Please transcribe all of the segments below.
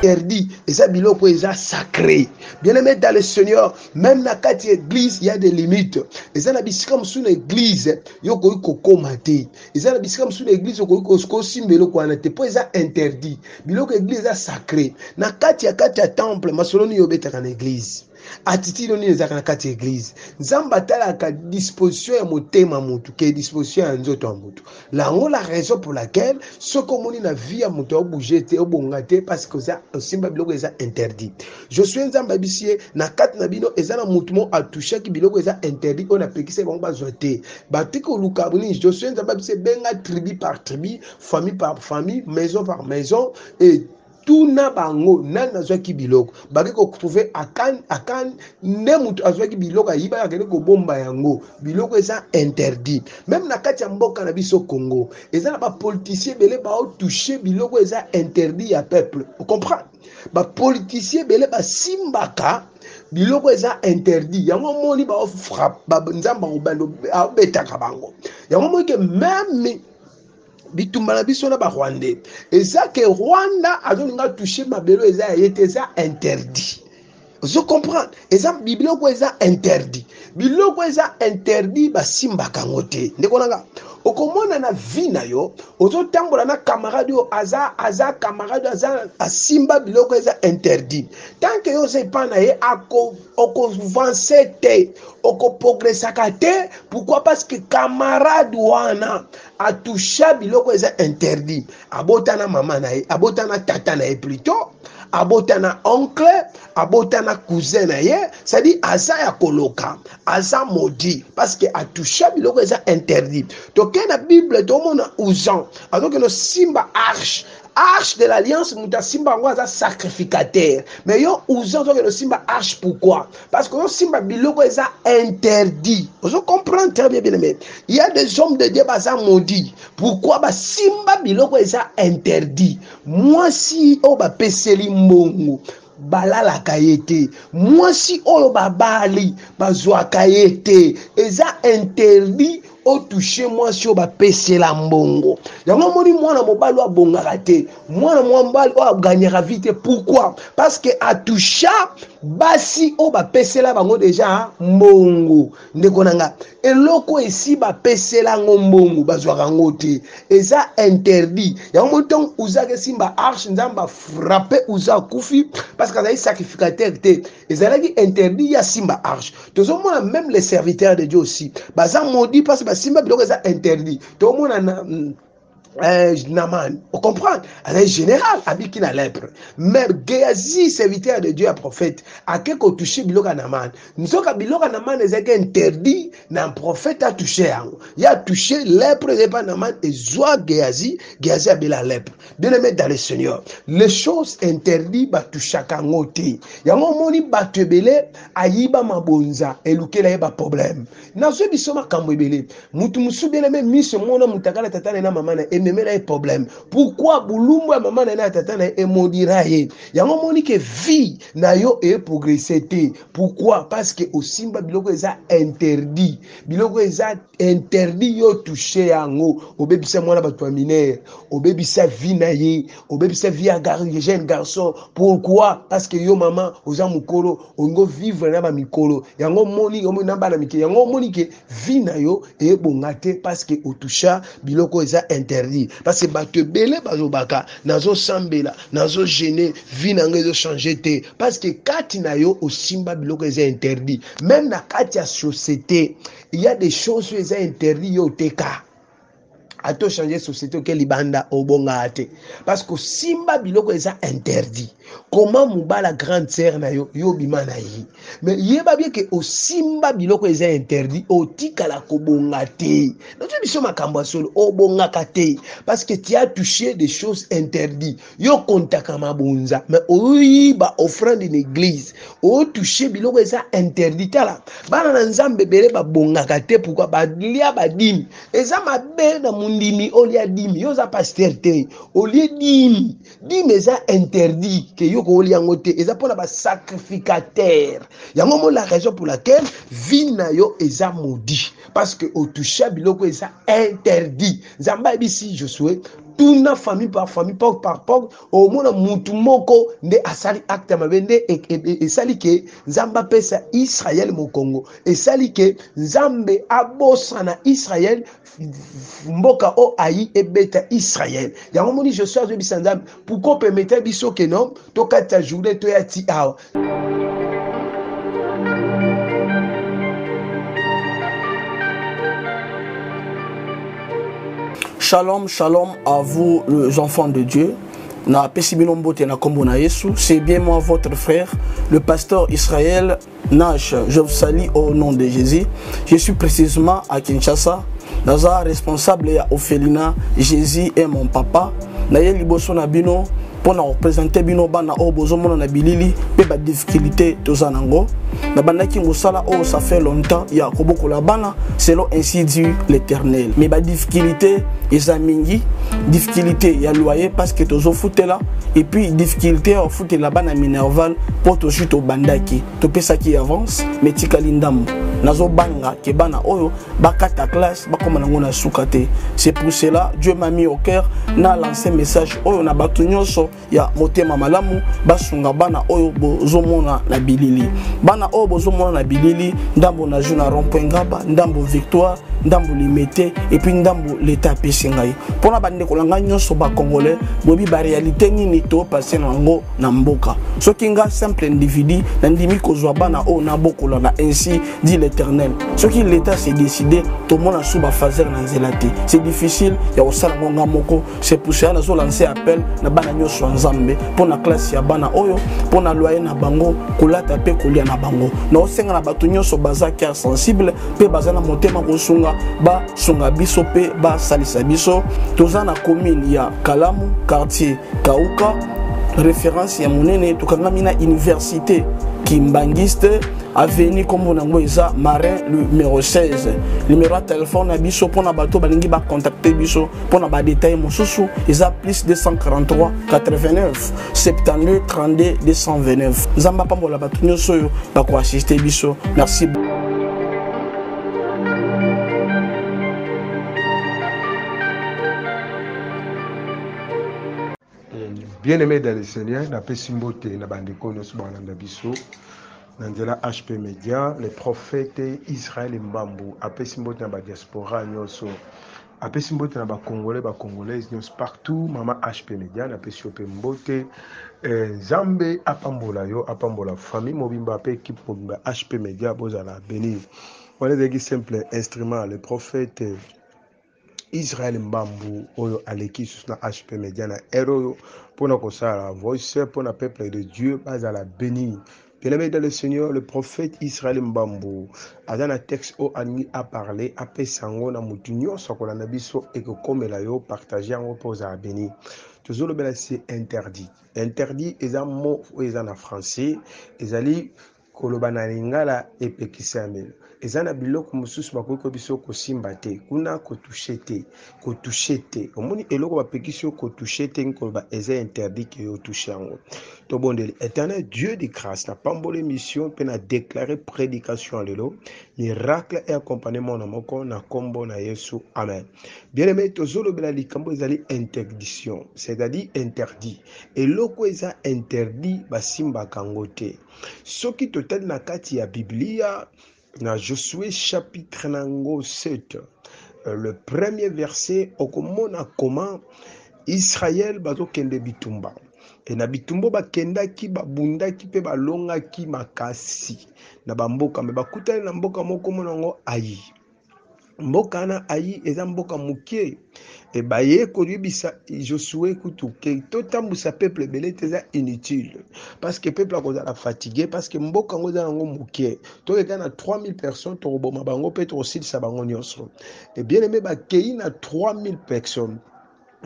Interdit eza biloko eza sacré. Bien aimé dans le Seigneur, même na kati église il y a des limites. Eza na bisika mosusu na église yo okoki kokoma te. Eza na bisika mosusu na église okoki kosimba eloko wana te mpo eza interdit. Biloko église eza sacré. Na kati ya temple, masolo nini obetaka na église? Attitude nini ezalaka na kati ya église? Nzambe atalaka disposition ya motema motu ke disposition ya nzoto ya motu. Lango la raison pour laquelle soki omoni na vie ya moto abouge te, obonga te, parce que oza osimba biloko eza interdit. Josue, Nzambe ayebisi ye: na kati na bino eza na motu mo atouchaki biloko eza interdit oyo napekisa bango bazwa te. Batiki koluka nini? Josue, Nzambe ayebisi ye: benga tribu par tribu, famille par famille, maison par maison, et tuna bango nani azwaki biloko. Bake kotrouver Akan. Akan nde moto azwaki biloko, ayibaki, akende kobomba yango. Biloko eza interdit. Même na kati ya mboka na biso Congo, eza na bapoliticien ebele baotouche biloko eza interdit ya peuple. Ocomprendre? Bapoliticien ebele basimbaka biloko eza interdit. Yango omoni baofrappe, Nzambe abetaka bango. Yango omoni ke même bitumba na biso na Barwandais eza ke Rwanda azolinga touche mabelo eza ya ye te, eza interdit. Ozo comprendre? Eza biloko eza interdit. Biloko eza interdit, basimbaka yango te. Ndeko nanga, okomona na vie na yo, ozotambola na camarade oyo aza camarade oyo aza asimba biloko eza interdit. Tant que yo oza epai na ye, okoavancer te, okoprogressaka te. Pourquoi? Parce que camarade wana atusha biloko eza interdit. Abota na mama na ye, abota na tata na ye, plutôt abota na oncle, abota na cousin na ye. C'est-à-dire aza ya koloka, aza maudit parce que atusha biloko eza interdit. Tokei na Bible, tomona Uzan azokende osimba arche, arche de l'alliance. Moto asimba yango aza sacrificateur, mais yo Uza ozokende osimba arche. Pourquoi? Parce que ozosimba biloko eza interdit. Ozo comprendre très bien, bien aimé? Il y a des hommes de Dieu baza maudit. Pourquoi? Basimba biloko eza interdit. Mwasi oyo bapeseli mbongo, balalaka ye te. Mwasi oyo babali, bazwaka ye te. Eza interdit otouche mwasi oyo bapesela mbongo. Yango omoni mwana mobali oyo abongaka te, mwana mobali oyo aganyaka vie te. Pourquoi? Parce que atusha basi oyo bapesela bango deja mbongo. Ndeko na nga, eloko esi bapesela yango mbongo, bazwaka yango te, eza interdit. Yango moni ntongo Uzaka esimba arche, Nzambe afrappe Uza, akufi, parce que azali sacrificateur te. Ezalaki interdit ya simba arche. Tozomona même les serviteurs de Dieu aussi baza maudit parce que basimba biloko eza interdit. Tozomona na Naman, on comprend, azali général, abiki na lèpre, mais Geazi, serviteur de Dieu ya prophète, ake kotouche biloko ya Naman. Nzoka biloko ya Naman ezalaki interdit na prophète atouche yango. Ye atouche, lèpre ezali pa Naman, ezwa Geazi. Geazi abela lèpre. Bien aimé dans le Seigneur, les choses interdit, batouchaka yango te. Yango omoni bato ebele ayiba mabonza, elukela ye baproblème. Nazwi biso makambo ebele. Mutu mosusu, bien aimé, miso mona moto akala tata na ye na mama na ye, ememela ye problème. Pourquoi? Bulumbu ya mama na ye na ya tata na ye emodira ye. Yango omoni ke vie na yo eprogresse te. Pourquoi? Parce que osimba biloko eza interdit. Biloko eza interdit, yo touche yango, obebisa mwana bato ya minere, obebisa vie na ye, obebisa vie ya jeune garçon. Pourquoi? Parce que yo mama oza mokolo, olingo vivre na bamikolo. Yango omoni, omoni na bana mike. Yango omoni ke vie na yo ebonga te, parce que otusha biloko eza interdit. Parce que bato ebele balobaka: nazosambela, nazojeûner, vie na ngai ezochange te, parce que kati na yo osimba biloko eza interdit. Même na kati ya société, il y a des choses oyo eza interdit, yo oteka. Ata ochange société, oke libanda, obongaka te, parce que osimba biloko eza interdit. Comment mobala grande sœur na yo, yo obima na ye, mais yeba bien ke osimba biloko eza interdit, otikala kobonga te. Nazo biso makambo ya solo, obongaka te parce que tu as touché des choses interdites. Yo kontaka mabonza, mais oyiba offrande na église, otouche biloko eza interdit. Tala bana na Nzambe ebele babongaka te. Pourquoi? Balia badîme. Eza mabe na moninga. Ondimi olia dimi, yo oza pasteur te, olie dimi. Dime eza interdit ke yo kolia yango te, eza mpona ba sacrificateur. Yango mo la raison pour laquelle vie na yo eza maudit parce que otoucha biloko eza interdit. Nzambe ayebisi Josue tuna famille par famille, porte par porte, omona mutu moko nde asali acte ya mabe nde esali ke Nzambe apesa Israël mokongo, esali ke Nzambe abosana Israël, mboka o ayi ebeta Israël. Yango moni Josué azobisa Nzambe, pourquoi permettre biso ke non tokatisa journée toya ti awa. Shalom, shalom à vous les enfants de Dieu. Na pesi bino mbote na kombo na Yesu. C'est bien moi votre frère, le pasteur Israël Nash. Je vous salue au nom de Jésus. Je suis précisément à Kinshasa. Naza responsable ya orphelinat Jésus est mon papa. Naye liboso na bino mpo na kopresente bino bana oyo bozomona na bilili mpe badifficulté toza nango. Nabandaki mosala oyo ça fait longtemps ya kobokola bana selon ainsi dit l'Éternel, mais badifficulté eza mingi. Difficulté ya loyer parce que tozofutela, et puis difficulté ya kofutela bana minerval mpo tozwi tobandaki topesaki avance mais tikali ndambo. Nazobanga ke bana oyo bakata classe bakoma nango na suka te. C'est pour cela Dieu m'a mis au cœur na lancer message oyo na bato nyonso ya motema malamu basunga bana oyo bozomona na bilili. Bana oyo bozomona na bilili, ndambo na jour na rond-point Ngaba, ndambo Victoire, ndambo Limete, et puis ndambo l'État apesi ngai. Mpona bandeko na ngai nyonso ba Congolais, boyebi ba réalité nini to passer na yango na mboka. Soki nga simple individu nandimi kozwa bana oyo nabokola na ainsi dit l'Éternel. Soki l'État s'est décidé, tomona sous ba phaser na nzela te. C'est difficile ya kosala ngo nga moko. C'est pour cela nazo lancer appel na bana nyonso ya Nzambe mpo na classe ya bana oyo, mpo na loyer na bango, kolata mpe kolia na bango. Naosenga na bato nyonso baza cœur sensible mpe baza na motema kosunga, basunga biso mpe basalisa biso. Toza na commune ya Kalamu, quartier Kauka, référence ya monene. Tokangami na université Kimbanguiste, avenue kombo nango eza Marin numéro 16. Numéro ya téléphone na biso mpona bato balingi bacontacte biso mpona badetail mosusu eza plus 243 89 72 32 229. Nzambe apambola bato nyonso oyo bakoassiste biso. Merci. Bien-aimé dans le Seigneur, napesi mbote na bandeko nyonso balanda biso na nzela HP Media. Le prophète Israël Mbambu apesi mbote na ba diaspora nyonso, apesi mbote na ba Congolais, ba Congolaises nyonso partout. Mama HP Media, napesi yo mpe mbote. Nzambe apambola yo, apambola famille mobimba pe équipe mobimba HP Media, bozala béni. Wana ezalaki simple instrument, le prophète Israël Mbambu oyo aleki susu na HP Media na ere oyo mpona kosala voice mpona peuple de Dieu bazala béni. Bien-aimé dans le Seigneur, le prophète Israël Mbambu aza na texte oyo alingi aparle, apesa yango na motu nyonso akolanda biso, ekokomela yo, partage yango mpo ozala béni. Tozolobela c'est interdit. Interdit eza mot oyo eza na français, ezali koloba na lingala epekisami. Eza na biloko mosusu bakoki koyebisa biso kosimba te, kuna kotouche te, kotouche te. Omoni eloko bapekisi yo kotouche te, koloba eza interdit ke yo touche yango. Tobondeli Éternel Dieu de grâce, na pamboli mission mpe na déclarer prédication ya lelo, miracle et accompagnement na moko na kombo na Yesu, amen. Bien-aimé, tozolobela likambo ezali interdiction, c'est-à-dire interdit. Eloko eza interdit basimbaka yango te. Soki totali na kati ya Biblia na Josué chapitre nango 7, le premier verset, okomona comment Israël bazokende bitumba. E na bitumba bakendaki, babundaki mpe balongaki makasi na bamboka, me bakutani na mboka moko mona yango Ayi. Mboka wana Ayi eza mboka moke. E baye koyebisa Josué kutu ke totambusa peuple ebele te, eza inutile parce que peuple akozala fatigué, parce que mboka yango eza yango moke. Tokeka na 3000 personnes, tokoboma bango mpe tokosilisa bango nyonso. E bien aimé, bakei na 3000 personnes.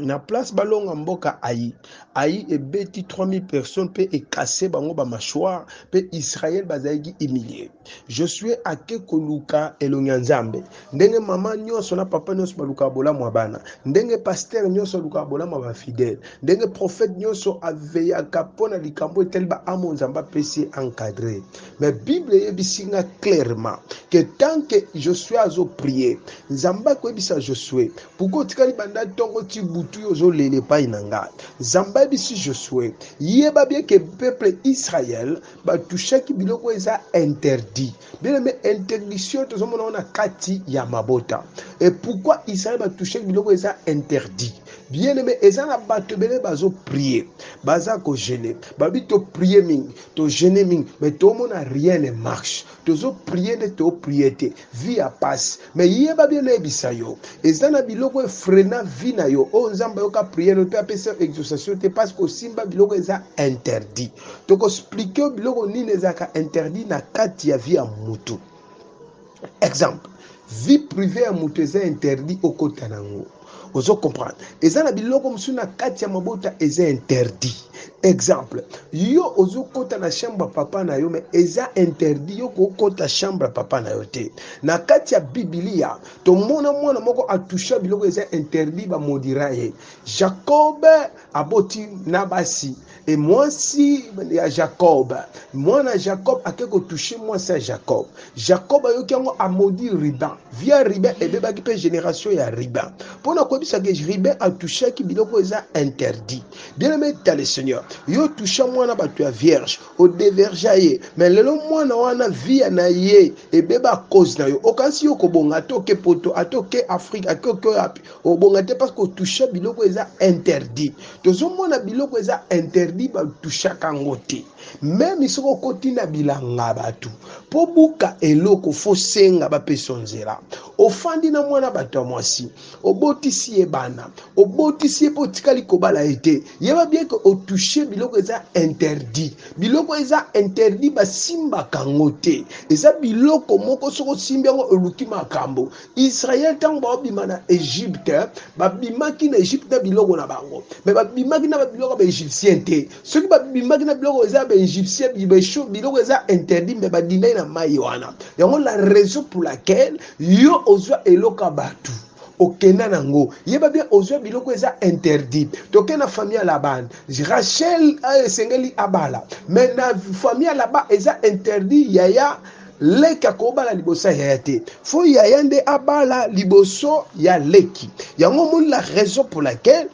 Na place balonga mboka Ai, Ai ebeti 3000 personnes mpe ekase bango ba mâchoire mpe Israël bazalaki humilie. Josue ake koluka elongi ya Nzambe. Ndenge mama nyonso na papa nyonso balukaka bolamu ya bana, ndenge pasteur nyonso alukaka bolamu ya ba fidèle, ndenge prophète nyonso aveyaka mpo na likambo etali ba amo Nzambe apesi ye encadre. Mais Bible eyebisi nga clairement que tant que Josue azo prier, Nzambe akoyebisa Josue, pourquoi otikali banda ntongo ti butu yo ozolela epai na nga? Nzambe ayebisi Josue, yeba bien que peuple Israël batushaki biloko eza interdit. Bien aimé, interdiction tozomona wana kati ya mabota. Et pourquoi Israël batushaki biloko eza interdit? Bien aimé, eza na bato ebele bazo prier, baza ko jeûner. Babi to prier mingi, to jeûner mingi, mais tomona rien ne marche. Tozo prier nde to prier te. Vie ya pasi. Mais yeba bien nayebisa yo, eza na biloko efrena vie na yo. Oyo Nzambe ayoka prière mpe apesa exaucation te parce que osimba biloko eza interdit. Toko expliquer yo biloko nini ezalaka interdit na kati ya vie ya mutu. Exemple, vie privée ya mutu eza interdit okota nango. Ozo comprendre? Eza na biloko mosusu na kati ya mabota eza interdit. Exemple, yo ozo kota na chambre ya papa na yo mais eza interdit yo kokota chambre ya papa na yo te. Na kati ya Biblia tomona mwana moko atoucha biloko eza interdit ba maudira ye. Jacob aboti na basi e mwasi ya Jacob, mwana Jacob ake kotouche mwasi ya Jacob. Jacob ayoki yango amodi Ruben. Via Ruben ebebaki mpe generation ya Ruben. Mpo na koyebisa ke Ruben atouchaki biloko eza interdit. Bien aimé dans le Seigneur, yo toucha mwana bato ya vierge, odevergea ye, mais lelo mwana wana via na ye ebeba cause na yo. Okanisi yo kobonga ata oke poto, ata oke Afrique, ata oke wapi, obonga te parce que otoucha biloko eza interdit. Tozomona biloko eza interdit batouchaka yango te. Meme soki okoti na bilanga bato mpo buka eloko fo senga bapesa nzela. Ofandi na mwana bato ya mwasi, obotisi ye bana, obotisi ye mpo otikali kobala ye te, yeba bien ke otouche biloko eza interdit. Biloko eza interdit basimbaka yango te. Eza biloko moko soki osimbi yango oluki makambo. Israël ntango baobima na Egypte, babimaki na Egypte na biloko na bango, mais babimaki na biloko ya baegyptien te. Soki babimaki na biloko eza ya baegyptien, biloko eza interdit, mais badindaki na mai wana. Yango la raison pour laquelle yo ozwa eloko ya bato okenda nango, yeba bien ozwa biloko eza interdit. Toke na famille ya Laban, Rachel esengeli abala, mais na famille ya Laban eza interdit yaya leki akobala liboso ya yaya te, fo yaya nde abala liboso ya leki. Yango omoni la raison pour laquelle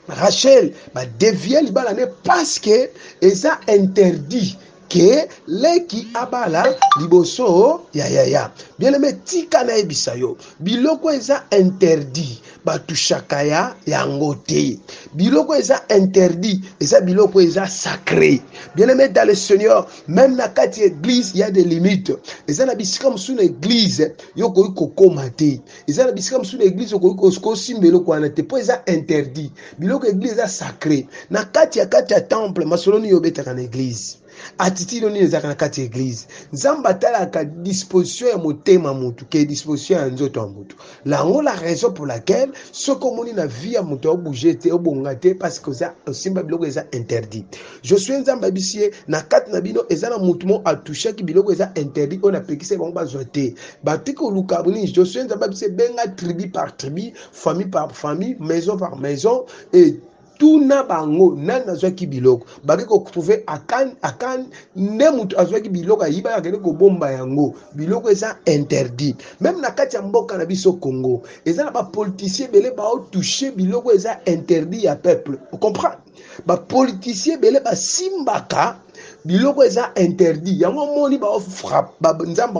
Rachel ba dévier libala ne parce que eza interdit ke leki abala liboso ya yaya. Bien aimé, tika nayebisa yo biloko eza interdit batushaka ya yango te. Biloko eza interdit eza biloko eza sacré. Bien aimé dans le Seigneur, même na kati ya église il y a des limites. Eza na bisika mosusu na église yo okoki kokoma te. Eza na bisika mosusu na église okoki kosimba eloko wana te mpo eza interdit. Biloko église eza sacré. Na kati ya kati ya temple masolo nini obetaka na église? Attitude nini ezalaka na kati ya église? Nzambe atalaka disposition ya motema mutu ke disposition ya nzoto ya mutu. Lango la raison pour laquelle soki omoni na vie ya mutu obouge te, obonga te parce que oza osimba biloko eza interdit. Josue Nzambe ayebisi ye na kati na bino eza na mutu moko atouchaki biloko eza interdit oyo napekisaki bango bazwa te. Batiki koluka nini? Josue Nzambe ayebisi ye benga tribu par tribu, famille par famille, maison par maison et tuna bango nani azwaki biloko. Bake kotrouve Akan, Akan nde moto azwaki biloko, ayibaki akende kobomba yango. Biloko eza interdit. Meme na kati ya mboka na biso Congo, eza na ba politiciens ebele baotouche biloko eza interdit ya peuple. O comprendre? Ba politiciens ebele basimbaka biloko eza interdit. Yango omoni ba frappe, ba Nzambe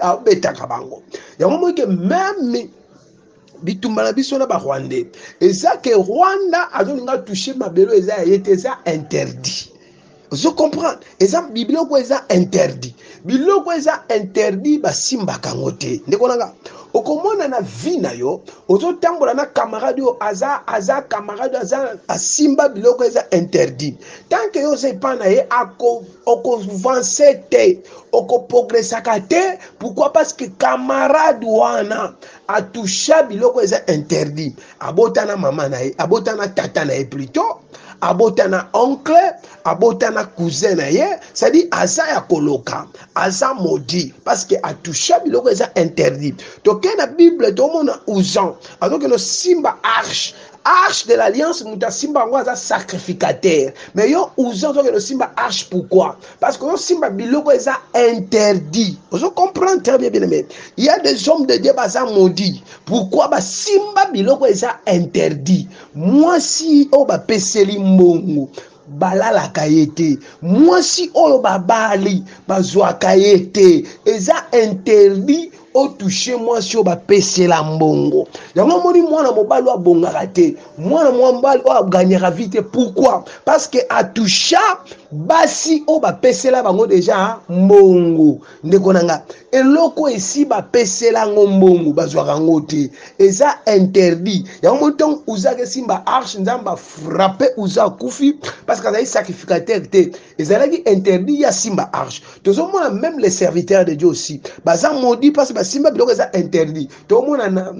akobetaka bango. Yango omoni ke meme bitumba na biso na ba Rwandais eza ke Rwanda azolinga toucher mabelo eza ya ye te, eza interdit. Ozo comprendre? Eza biloko eza interdit. Biloko eza interdit basimbaka yango te. Ndeko nanga, o Okomona na vie na yo ozotambola na camarade oyo aza aza camarade oyo aza asimba biloko eza interdit. Tant que yo oza epai na ye ako okoavancer te, okoprogressaka te. Pourquoi? Parce que camarade wana atoucha biloko eza interdit. Abota na mama na ye, abota na tata na ye plutôt, abota na oncle, abota na cousin na ye, c'est-à-dire aza ya koloka, aza maudit parce que atoucha biloko eza interdit. Tokei na Bible tomona Uzan azokende osimba arche, arche de l'alliance, moto asimba yango aza sacrificateur, mais yo Uzan ozokende osimba arche pourquoi? Parce que ozosimba biloko eza interdit. Ozo comprendre très bien, bien aimé. Il y a des hommes de Dieu baza maudit. Pourquoi basimba biloko eza interdit? Mwasi oyo bapeseli mbongo balalaka ye te, mwasi oyo babali bazwaka ye te, eza interdit otouche mwasi oyo bapesela mbongo. Yango omoni mwana mobali oyo abongaka te, mwana mobali oyo aganyaka vie te. Pourquoi? Parce que atoucha basi oyo bapesela bango deja mbongo. Ndeko na nga, eloko esi bapesela yango mbongo bazwaka yango te, eza interdit. Yango moni ntango Uzaka esimba arche, Nzambe afrappe Uza akufi parce que azali sacrificateur te, ezalaki interdit ya simba arche. Tozomona même les serviteurs de Dieu aussi baza maudit parce que basimba biloko eza interdit. Tozomona na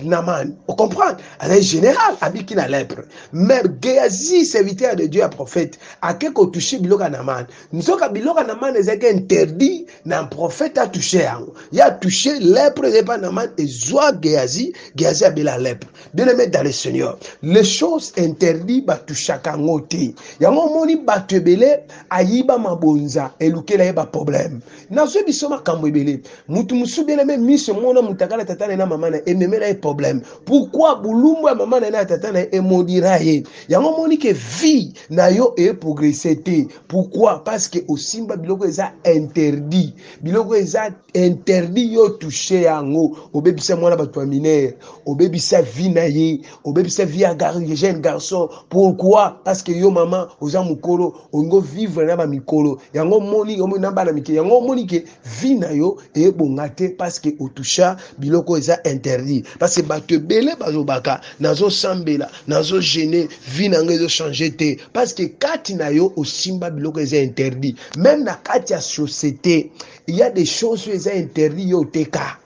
Naman, on comprend, azali général abiki na lèpre, mais Gehazi serviteur de Dieu ya prophète ake kotouche biloko ya Naman. Nzoka biloko ya Naman ezalaki interdit na prophète atouche yango, ye atouche lèpre ezali pa Naman, ezwa Gehazi, Gehazi abela lèpre. Bien aimé dans le Seigneur, les choses interdites batouchaka yango te. Yango omoni bato ebele ayiba mabonza elukela ye ba problème. Nazwi biso makambo ebele, mutu mosusu bien aimé miso emona moto akala tata na ye na mama na ye ememela ye problème. Pourquoi? Bulumbu ya mama na ye na tata na ye emodira ye. Yango omoni ke vie na yo eprogresse te. Pourquoi? Parce que osimba biloko eza interdit, biloko eza interdit yo touche yango, obebisa mwana bato ya minere, obebisa vie na ye, obebisa vie ya jeune garçon. Pourquoi? Parce que yo mama oza mokolo, olingo vivre na ba mikolo. Yango omoni, omoni na bana mike, yango omoni ke vie na yo ebonga te parce que otoucha biloko eza interdit. Parce que bato ebele balobaka nazosambela, nazo gêner, vie na ngai ezo changer te, parce que kati na yo osimba biloko eza interdit. Même na kati ya société, il y a des choses oyo eza interdit yo oteka.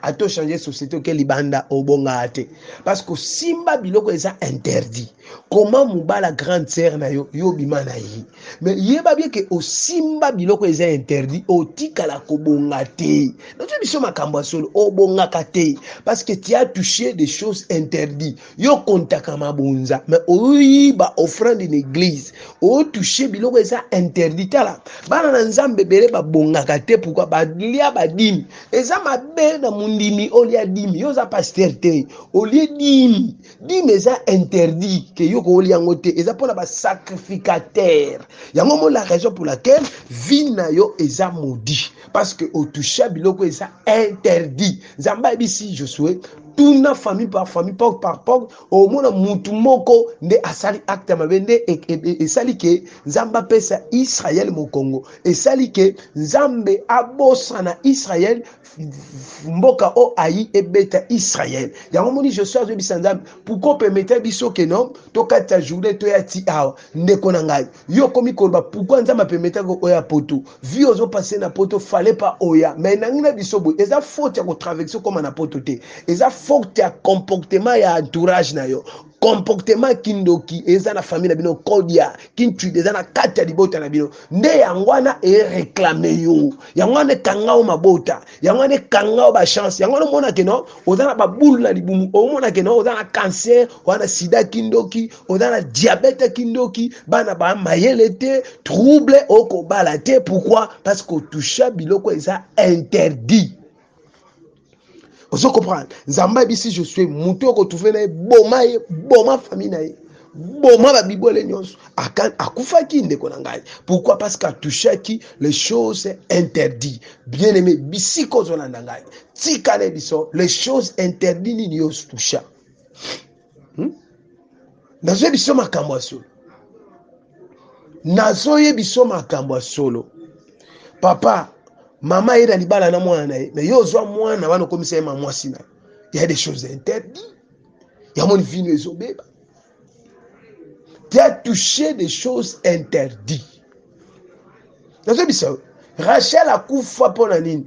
Ata ochange société oke libanda obongaka te parce que osimba biloko eza interdit. Comment mobala grande sœur na yo, yo obima na ye, mais yeba bien ke osimba biloko eza interdit, otikala kobonga te. Nazo biso makambo ya solo, obongaka te parce que tu as touché des choses interdites. Yo kontaka mabonza mais oyiba offrande na église, otouche biloko eza interdit. Tala bana na Nzambe ebele babongaka te. Pourquoi? Balia badimi, eza mabe na mondimi olia dimi. Yo oza pasteur te, olie dimi, dimi eza interdit ke yo kolia yango te, eza mpona ba sacrificateur. Yango mo la raison pour laquelle vie na yo eza maudit parce que otoucha biloko eza interdit. Nzambe ayebisi Josué, tuna famille par famille, porte par porte, omona mutu moko nde asali acte ya mabe, nde esali ke Nzambe apesa Israël mokongo, esali ke Nzambe abosana Israël, mboka o ayi ebeta Israël. Yango moni Josué azoyebisa Nzambe, pourquoi permettre biso ke non tokatisa journée toya ti awa? Ndeko na ngai, yo okomi koloba pourquoi Nzambe apermettre oya poto, vie ozo passer na poto, fallait pas oya. Mais nangi na biso boye, eza faute ya kotraverser okoma na poto te, eza faute ya comportement ya entourage na yo, comportement kindoki eza na famille na bino, kodia kintude eza na kati ya libota na bino, nde yango wana ereklame yo, yango wana ekanga yo mabota, yango wana ekanga yo bachance, yango wana omona ke non oza na babulu na libumu, omona ke non oza na cancer, oza na sida kindoki, oza na diabète kindoki, bana ba mayele te, trouble okobala te. Pourquoi? Parce que otoucha biloko eza interdit. Ozo comprendre? Nzambe ayebisi Josué, moto okotrouve na ye, boma ye, boma famille na ye, boma babibwele nyonso. Akufaki ndeko na ngai. Pourquoi? Parce qu'atouchaki les choses interdites. Bien aimé, bisika ozolanda ngai, tika na biso les choses interdites nini yo toucha. Nazoyebi biso makambo ya solo, nazoyebi biso makambo ya solo. Papa, Mama ye na libala na mwana na ye, mais yo ozwa mwana wana okomisa ye ma mwasi na yo. Il y a des choses interdites. Yamoni vino ezobeba. Tu as touché des choses interdites. Nazobisa yo, Rachel akufa mpo na nini?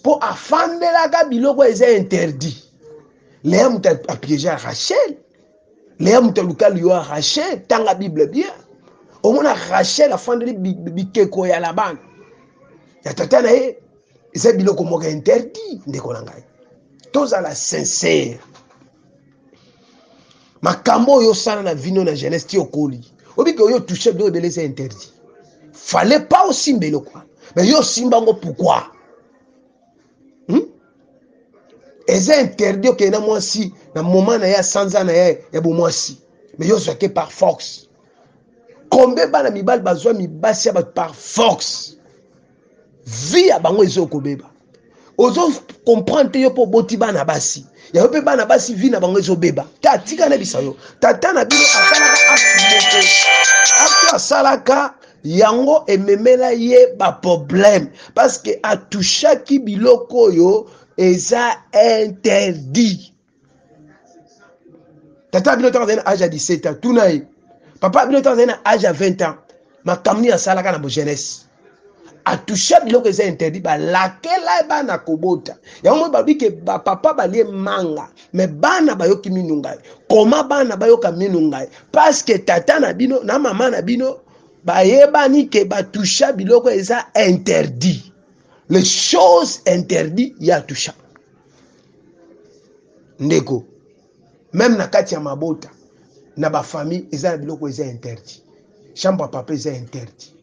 Mpo afandelaka biloko eza interdit. Lea moto apiégea Rachel. Lea moto aluka liwa Rachel. Tanga Bible bien. Omona Rachel afandeli bikeko ya Laban ya tata na ye. Eza biloko moko interdit, ndeko na ngai. Tozala sincere. Makambo oyo osala na vino na jeunesse ti okoli, obike oyo touche biloko ebele eza interdit. Fallait pas osimba eloko wana, mais yo osimba yango pourquoi? Eza interdit okende na mwasi na moment na ye ya sanza na ye ya bomwasi, mais yo ozwake par force. Combien bana mibali bazwa mibasi ya bato par force? Vie ya bango ezo kobeba. Ozo comprendre te yo po oboti bana basi. Ya yo pe bana basi vie na bango ezo beba. Ta tika na bisa yo. Tata na bino asalaka acte moko. Acte asalaka yango ememela ye ba problème parce que atouchaki biloko oyo eza interdit. Tata bino ntango azali na age ya 17 ans, tuna ye. Papa bino ntango azali na age ya 20 ans, makambo nini asalaka na bojeunesse? Atusha biloko eza interdit, balakela bana kobota. Yango moi balobi ke bapapa balie manga, mais bana bayoki minu ngai. Koma bana bayoka minu ngai? Parce que tata na bino na mama na bino bayebani ke batusha biloko eza interdit. Les choses interdites ya tusha. Ndeko, meme na kati ya mabota na ba famille eza na biloko eza interdit. Chambre ya papa eza interdit.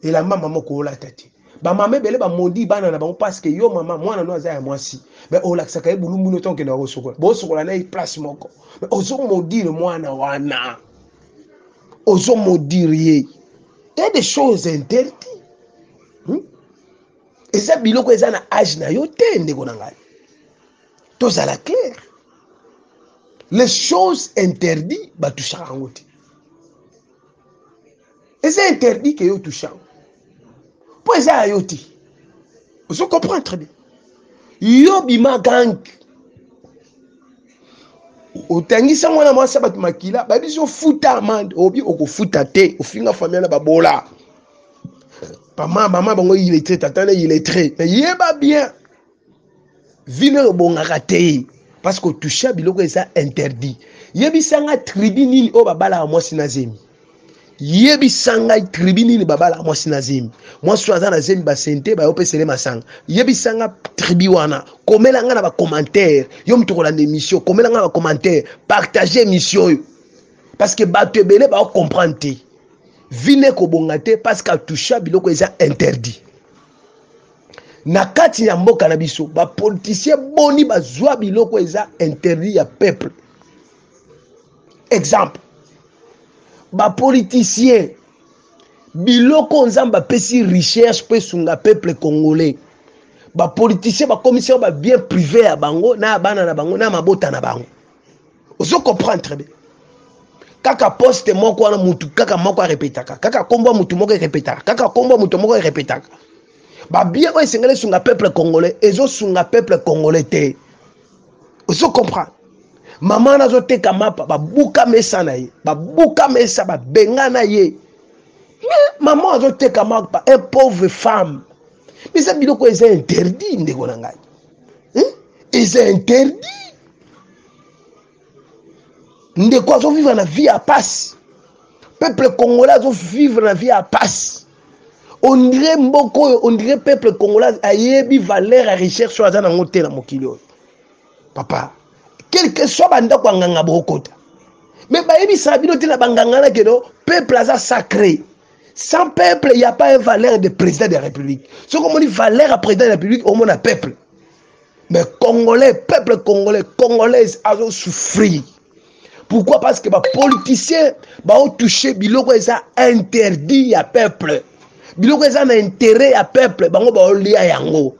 Elamba mama okolata te. Ba mama ebele ba maudit bana na bango parce que yo mama mwana no aza ya mwasi, mais olakisaka ye bulumbu no tonke na kosokola. Bosokola na ye place moko. Mais ozo maudire mwana wana. Ozo maudire ye. Il y a des choses interdites. Eza biloko eza na age na yo te ndeko na ngai. Tozala clair. Les choses interdites batushaka yango te. Eza interdit ke yo touche yango. Po eza ya yo te. Ozo comprendre très bien. Yo bima gang. Otangisa mwana mwasi ya bato makila, bayebi so futa amende, obi okofuta te, ofinga famille na babola. Mama, mama bango illettré, tata na illettré. Mais yeba bien. Vie nayo ebongaka te parce que touche biloko eza interdit. Yebisa nga tribu nini oyo babalaka mwasi na zemi. Yebisa ngai tribu nini babalaka mwasi na zemi. Mwasi oyo aza na zemi basente bayopesele masanga. Yebisa nga tribu wana. Komela nga na ba commentaire. Yo moto kolanda émission, komela nga na ba commentaire. Partager émission oyo. Parce que bato ebele ba comprendre te. Vie ne kobonga te parce que touche biloko eza interdit. Na kati ya mboka na biso ba politiciens boni bazwa biloko eza interdit ya peuple. Exemple, ba politiciens biloko Nzambe apesi recherche pe sunga peuple congolais, ba politiciens bakomisi yango ba bien privé ya bango na ya bana na bango na mabota na bango. Ozo comprendre très bien. Kaka poste moko wana mutu kaka moko arepetaka, kaka kombo ya mutu moko erepetaka, kaka kombo ya mutu moko erepetaka. Ba bien oyo esengeli esunga peuple congolais ezosunga peuple congolais te. Ozo comprendre? Mama wana azoteka mapa, babuka mesa na ye, babuka mesa, babengana ye. Mais mama azoteka mapa, un pauvre femme. Mais eza biloko eza interdit ndeko na ngai. Hein? Eza interdit. Ndeko azo vivre na vie ya pasi. Peuple congolais azo vivre na vie ya pasi. On dirait mboko oyo, on dirait peuple congolais ayebi valeur ya recherche oyo aza nango te na mokili oyo. Papa, quel que soit bandako ya nganga bokota. Mais bayebisaka bino te na banganga na keno peuple aza sacré. Sans peuple, il n'y a pas une valeur de président de la République. Ce qu'on dit valeur à président de la République, au moins peuple. Mais Congolais, peuple congolais, congolaise, a souffrir. Pourquoi? Parce que les politiciens ont touché biloko eza interdit à peuple. Biloko eza na intérêt à peuple, bango ba lia yango.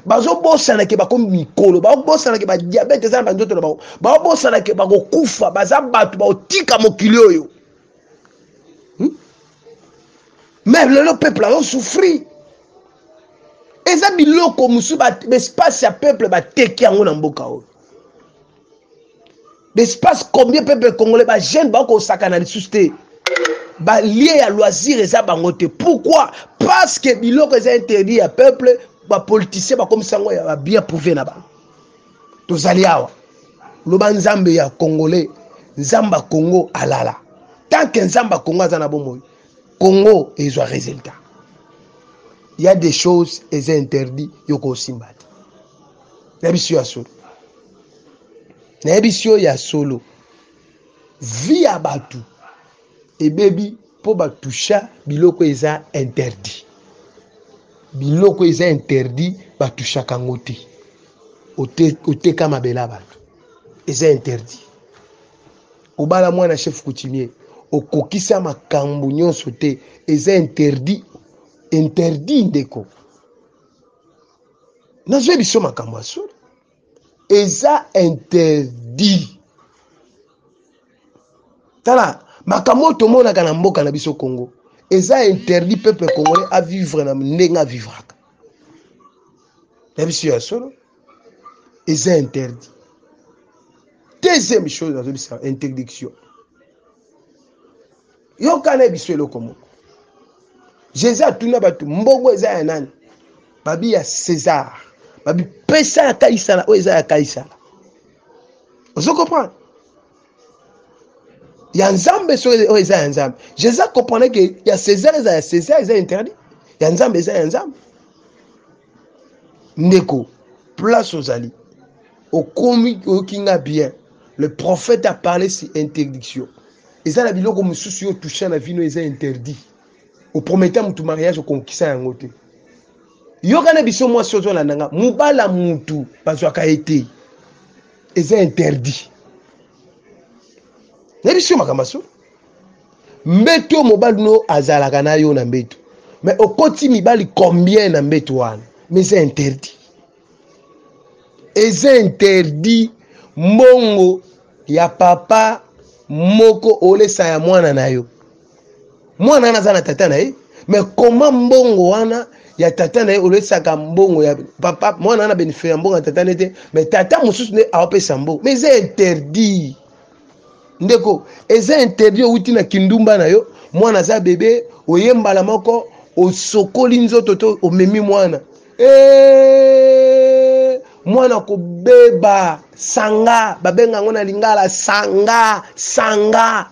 Bazobosana ke bakomi mikolo, bazobosana ke ba diabète eza na banzoto na bango, bazobosana ke bakokufa, baza bato bakotika mokili oyo. Mais lelo peuple azo souffrir. Eza biloko mosusu ba espace ya peuple bateki yango na mboka oyo. L'espace combien peuple congolais ba jeunes ba kosakana lisusu te. Ba lieu ya loisir eza bango te. Pourquoi? Parce que biloko eza interdit ya peuple, ba politiciens bakomisa yango ya ba bien prouvé na bango. Tozali awa. Loba Nzambe ya congolais, Nzambe ya Congo alala. Tant que Nzambe ya Congo aza na bomoi, Congo ezwa résultat. Il y a des choses eza interdit yo kosimba te. Na biso ya solo. Nayebisi yo ya solo. Vie ya bato ebebi mpo batusha biloko eza interdit. Biloko eza interdit batushaka yango te. Oteka mabele ya bato eza interdit. Obala mwana chef coutumier okokisa makambo nyonso te eza interdit. Interdit ndeko. Nazwi biso makambo ya solo. Eza interdit. Tala makambo oyo tomonaka na mboka na biso Congo eza interdit peuple congolais a vivre na ndenge avivraka na biso ya solo eza interdit. Deuxième chose nazobisa interdiction, yoka na biso eloko moko. Jésus atuna bato mbongo eza ya nani? Babi ya César. Babi pesa ya Kaisala oyo eza ya Kaisala. Ozo comprendre? Ya Nzambe soki oyo eza ya Nzambe. Jésus comprendre que ya César eza ya César, eza interdit. Ya Nzambe eza ya Nzambe. Ndeko, place ozali. Okomi oyoki nga bien. Le prophète a parlé sur interdiction. Eza na biloko mosusu yo toucha na vino eza interdit. Oprometa mutu mariage okonkisa yango te. Yoka na biso mwasi ozolanda nga, mobala mutu bazwaka ye te. Eza interdit. Na biso makambo so. Mbeto mobali no azalaka na yo na mbeto. Mais okoti mibali combien na mbeto wana? Mais eza interdit. Eza interdit mbongo ya papa moko olesa ya mwana na yo. Mwana wana aza na tata na ye, mais comment mbongo wana ya tata na ye olesaka mbongo ya papa mwana wana bénéfice ya mbongo ya tata na ye te, mais tata mosusu nde aopesa mbongo. Mais eza interdit. Ndeko, eza interdit outi na kindumba na yo, mwana aza bebe, oye mbala moko osokoli nzoto to omemi mwana. Mwana kobeba sanga, babenga yango na lingala sanga, sanga.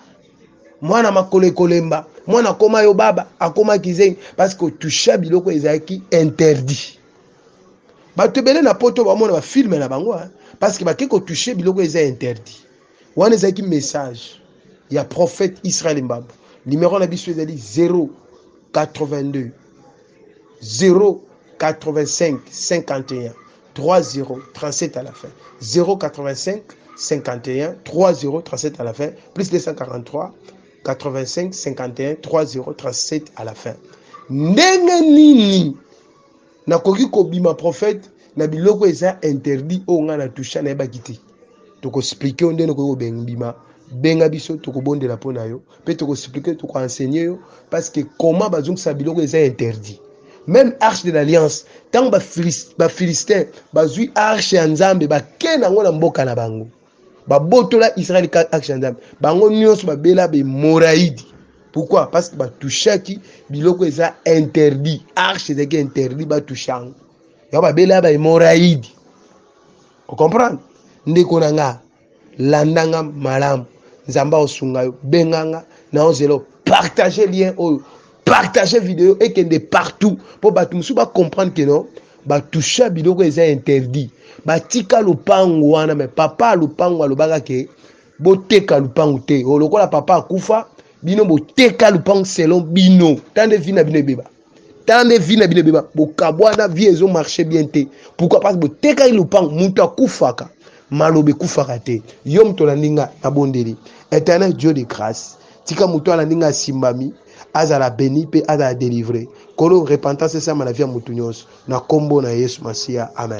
Mwana makolo ekolemba, mwana akoma yo baba, akoma kizengi parce que otoucha biloko ezalaki interdit. Bato ebele na poto bamona ba filme na bango, hein, parce que bake kotouche biloko eza interdit. Wana ezalaki message ya prophète Israël Mbambu. Numéro na biso ezali 0 82 0 85 51 3 0 37 à la fin. 0 85 51 3 0 37 à la fin. Plus 243 85 51 3 0 37 à la fin. Ndenge nini nakoki kobima prophète na biloko eza interdit oyo nga na toucha nayebaki te? Tokoexplike yo ndenge okoki kobima. Benga biso, tokobondela mpo na yo mpe tokoexplike, tokoenseigner yo parce que comment bazongisa biloko eza interdit. Même arche de l'alliance, ntango bafilistin bazwi arche ya Nzambe bakei nango na mboka na bango, babotola Israel arche ya Nzambe, bango nyonso babela bemoraidi. Pourquoi? Parce que batouchaki biloko eza interdit. Arche ezalaki interdit, batouche yango, yango babela bahémorroïdes. Ocomprendre? Ndeko na nga, landa nga malamu, Nzambe aosunga yo. Benga nga na ozela, partage lien oyo, partage video ekende partout mpo bato mosusu bacomprendre ke non, batoucha biloko eza interdit. Batika lopango wana, me papa lopango alobaka ke boteka lupango te. Lokola papa akufa, bino boteka lupango selon bino. Tande vie na bino ebeba, tande vie na bino ebeba, bokabwana, vie ezomarche bien te. Pourquoi? Parce que botekaki lupango. Moto akufaka, maloba ekufaka te. Yo moto olandi nga, nabondeli Éternel Dieu de grâce, tika moto alandi nga asimbami, azala béni mpe azala délivré. Kolo, repentance esama na vie ya motu nyonso na nkombo na Yesu Masiya, amen.